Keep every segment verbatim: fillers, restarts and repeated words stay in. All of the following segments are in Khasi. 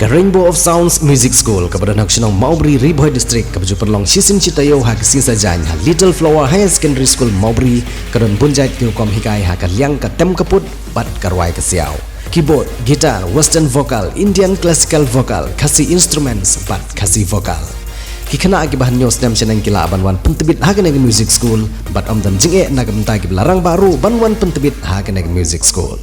Ka Rainbow of Sounds Music School kaba don ha ka shnong Mawbri, Ri Bhoi District, kaba ju pynlong shisien shi taïew ha ka sngi Saitjaiñ ha Little Flower Higher Secondary School Mawbri, ka don bun jait ki rukom hikai ha ka liang ka tem ka put bad ka rwai ka siaw, keyboard, guitar, western vocal, Indian classical vocal, Khasi instruments bad Khasi vocal. Ki khynnah kiba hynñiew snem shaneng ki lah ban wan pyntbit ha kane ka music school bad ym don jingeh na ka bynta kiba la rangbah ruh ban wan pyntbit ha kane ka music school.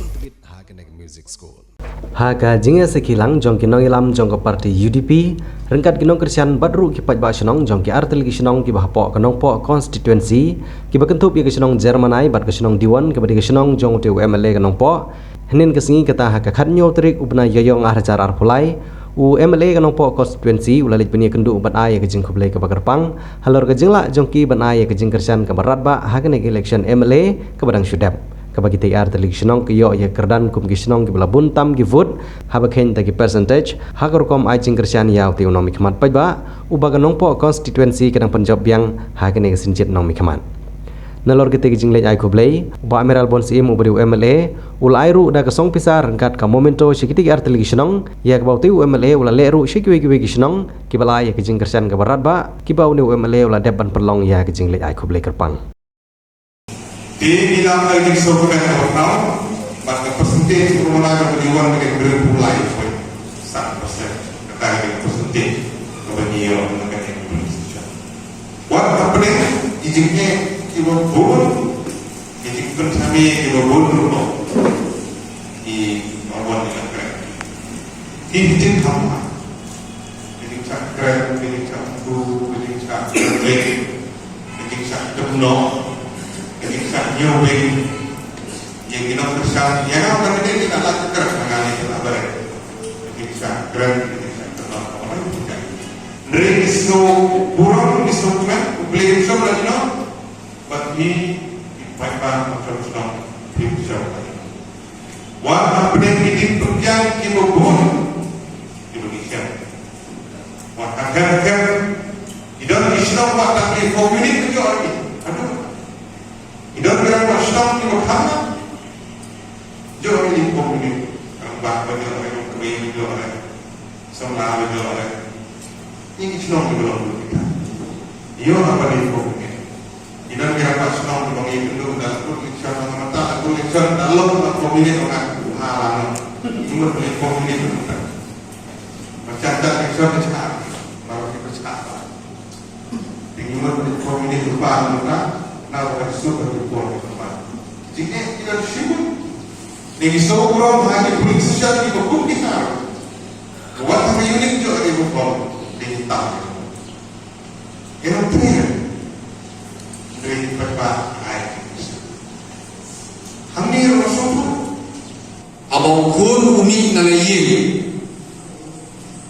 Ha ka jingïasakhi lang jong ki nongïalam jong ka party U D P ryngkat ki nongkyrshan bad ruh ki paidbah shnong jong ki artylli ki shnong kiba hapoh ka Nongpoh constituency, kiba kynthup ïa ka shnong Jermanai bad ka shnong Diwon kaba dei ka shnong jong utei u M L A ka Nongpoh, hynnin ka sngi, kata ha ka khathynñiew tarik u bnai Ïaiong arhajar arphew lai, u M L A ka Nongpoh constituency u la leit pynïakynduh bad ai ïa ka jingkhublei kaba kyrpang halor ka jinglah jong ki ban ai ïa ka jingkyrshan kaba radbah ha kane ka election M L A kaba dang shu dep, kaba kitei artylli ki shnong ki ïoh ïa ka kyrdan kum ki shnong kiba la bun tam ki vote haba kheiñ da ki percentage, ha ka rukom ai jingkyrshan ïa utei u nongmihkhmat paidbah uba ka Nongpoh constituency ka dang pynjop biang ha kane ka sienjit nongmihkhmat. Nalor kitei ki jingleit ai khublei, u Bah Mayral Born Syiem uba dei u M L A u la ai ruh da ka song pisa ryngkat ka memento sha kitei ki artylli ki shnong, ïa kaba utei u M L A u la leh ruh sha kiwei kiwei ki shnong kiba la ai ïa ka jingkyrshan kaba radbah kiba une u M L A u la dep ban pynlong ïa ka jingleit ai khublei kyrpang. Te ngi dang ai jingsngewbha kaba khraw, bad ka percentage u Rwanda kaba dei wan ka dei hynriewphew lai point san percent. Kata ka dei ka percentage kaba ngi ïoh na ka dei ka percentage. Wat hapdeng ki jingeh kiba bun, ki jingpynshai kiba bun ruh, ki nongwan ïa ka kren, ki jingkhamham. Ka jingshah kren, ka jingshah muthu, ka jingshah kren, ka jingshah kynnoh, ka jingshah ñiewbeiñ. Ïa ki nongkyrshan, ïa nga ban ïa ki, la kren ha nga ne la bret. Ka jingshah kren, ka jingshah kynnoh, ka jingshah. Hynrei ki sngewburom, ki sngewkmen, U Blei u shong la jnong. Bad ngi, ki paidbah, ki shnong, ki shnong. Wat hapdeng ki jingpynbiang kiba bun kiba ngi shem. Wat ha khem khem, ki don ki shnong wat tang ki four unit ki jong ngi. Aduh. Ki don ki rangbah shnong kiba kham. Jong ngi four unit. Rangbah ba jong ngi, rangbah ba jong ngi. Samla ba jong ngi. Ngi ki shnong kiba long kiba. Ïoh haba ngi four unit. Ki don ki rangbah shnong kiba ngi ïakynduh da la kut election, na ka bynta la kut election, da long na four minute, ong nga, ha la no. Ngi mut four minute mynta. Ba shah da election da shah. Baroh ki ba shah. Te ngi mut four minute lypa mynta, na ba ka suk ba ki por lypa. Jingeh ki don shibun. Te ngi sngewburom ha ki polling station kiba kum kita. Wat ha ka unit jong ngi ba kum. Te ngi tam. Ïa nongpynïaid. Dei pat ba ai. Hangne ruh sngewthuh. Haba u khun u mih na la ïing,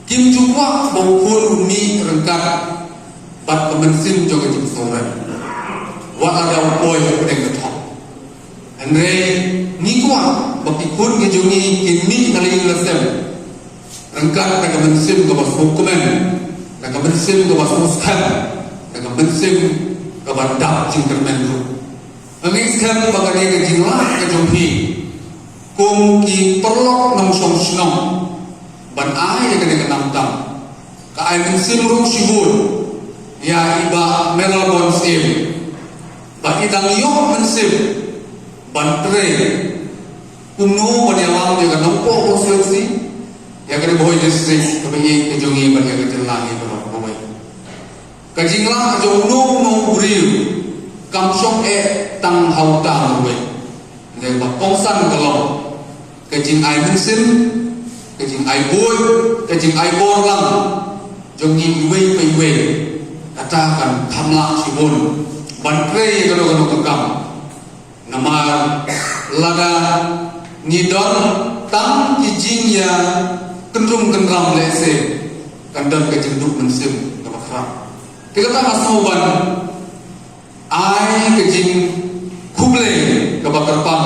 kim ju kwah ba u khun u mih ryngkat bad ka mynsiem jong ka jingsngewrem. Wat lada u poi hapdeng ka thong. Hynrei ngi kwah ba ki khun ki jong ngi kin mih na la ïing la sem ryngkat da ka mynsiem kaba sngewkmen, da ka mynsiem kaba sngewskhem, da ka mynsiem kaba dap jingkyrmen ruh. Nga ngeit skhem ba kane ka jinglah ka jong phi kum ki paralok nongshong shnong ban ai ïa kane ka nam tam. Ka ai mynsiem ruh shibun ïa i Bah Mayral Born Syiem ba i dang ïoh mynsiem ban trei kumno ban ïalam ïa ka Nongpoh constituency, ïa ka Ri Bhoi district kaba ïeit ka jong ngi bad ïa ka jylla ngi baroh kawei. Ka jinglah jong uno uno u briew kam shong eh tang ha uta u wei. Lei ba kongsan ka long ka jingai mynsiem, ka jingai buit, ka jingai bor lang jong ngi iwei pa iwei. Kata kan kham lah shibun ban trei ïa kano kano ka kam. Namar lada ngi don tang ki jingïa kyndrum kyndram lehse kan don ka jingduk mynsiem kaba khraw. Te kata nga sngew ban ai ka jingkhublei kaba kyrpang